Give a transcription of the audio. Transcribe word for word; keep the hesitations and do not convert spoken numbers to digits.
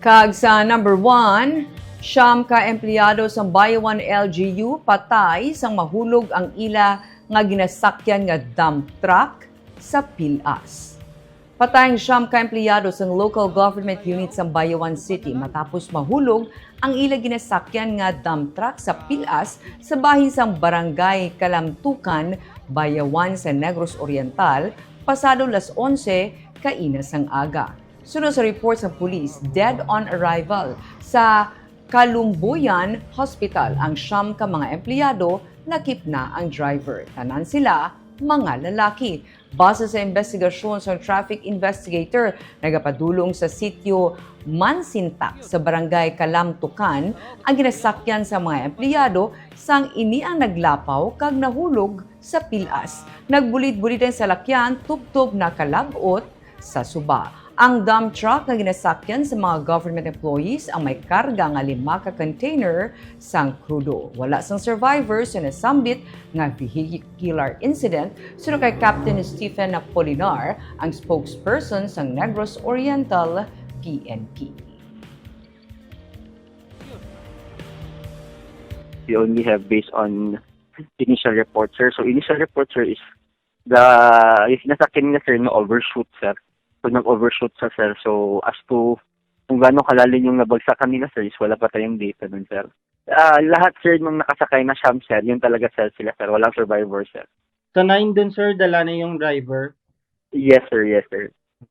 Kag sa number one, siyam ka empleyado sang Bayawan L G U patay sang mahulog ang ila nga ginasakyan nga dump truck sa Pilas. Patay ang siyam ka empleyado sang local government unit sang Bayawan City matapos mahulog ang ila ginasakyan nga dump truck sa Pilas sa bahin sang Barangay Kalamtukan, Bayawan sa Negros Oriental, pasado las onse kaina sang aga. Suno sa report sa pulis, dead on arrival sa Kalumbuyan Hospital ang siyam ka mga empleyado, lakip na ang driver. Tanan sila mga lalaki. Base sa investigasyon sang traffic investigator, nagapadulong sa sitio Mansintak sa barangay Kalamtukan ang ginasakyan sa mga empleyado sang ini ang naglapaw kag nahulog sa Pilas. Nagbulid-bulid ang salakyan tubtob nakalab-ot sa suba. Ang dump truck nga ginasakyan sa mga government employees ang may karga nga lima ka container sang krudo. Wala sang survivors sa nasambit nga vehicular incident, suno kay Captain Stephen Apolinar, ang spokesperson sang Negros Oriental P N P. We only have based on initial report, sir. So, initial report, sir, is the, yung sinasakyan nila, sir, na overshoot, sir. So, nag-overshoot sa, sir. So, as to kung gaano kalalim yung nabagsakan nila, sir, is wala pa tayong data dun, sir. Ah, lahat, sir, nung nakasakay na siyam, sir, yun talaga, sir, sila, sir. Walang survivor, sir. Sa nine dun, sir, dala na yung driver? Yes, sir. Yes, sir.